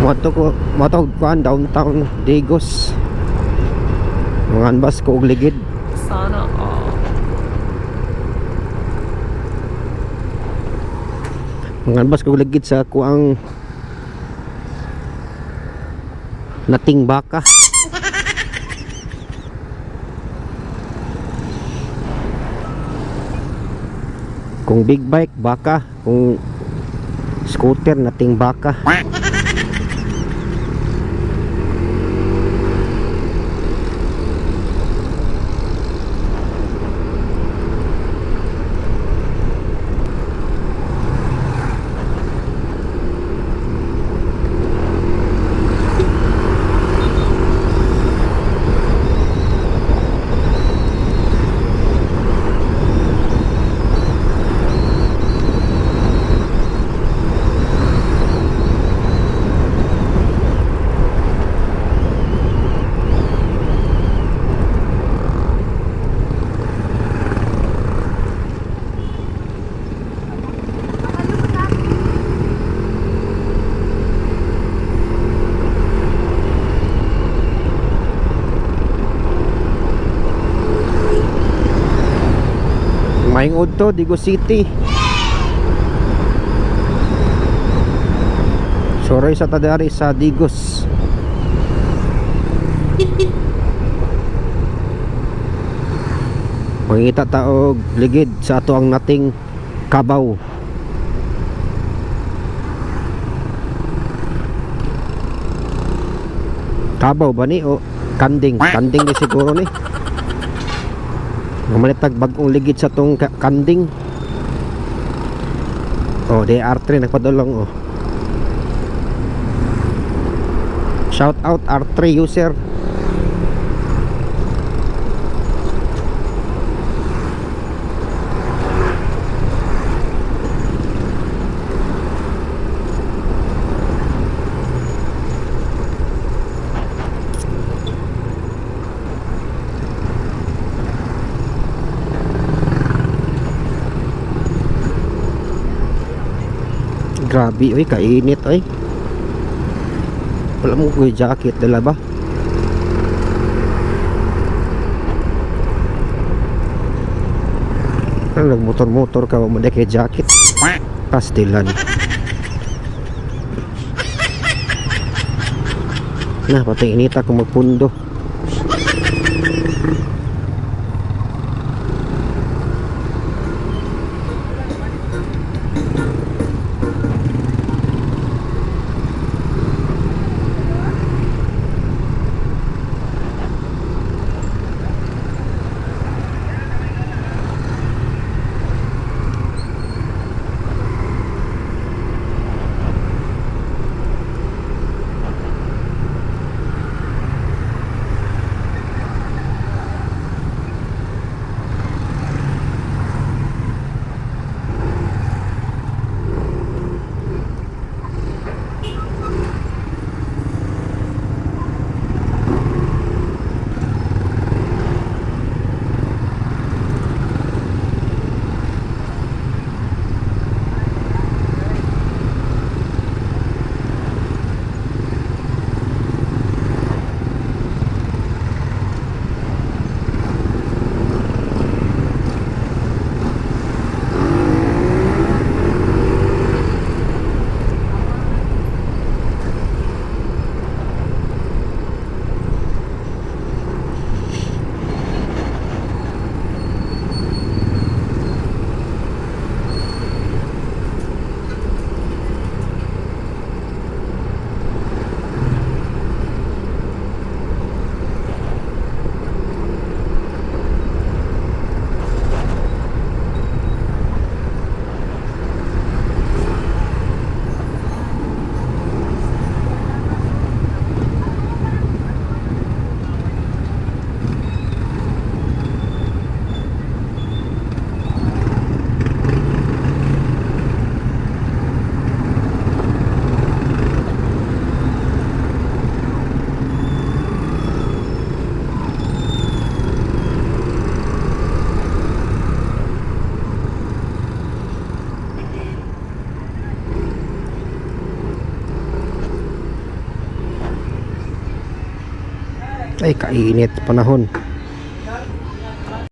Moto ko, moto kuan downtown Digos. Mga bus ko og ligid. Sana all. Mga bus ko og ligid sa kuang nating baka. Kung big bike baka, kung scooter nating baka. Maayong udto, Digos City. Suroy sa tadari sa Digos. Mangita ta og ligid sa ato ang nating kabaw. Kabaw ba ni o kanding? Kanding ni siguro ni. Mamalitag bagong ligid sa tong kanding. Oh, DR3 nagpadulong oh. Shout out R3 user. Grabe oy, kainit oy. Wala mo ko jacket dala ba? Ano, nagmotor-motor ka mo kay jacket. Pastilan. Na, pati inita kung magpundo. Ay, kainit panahon.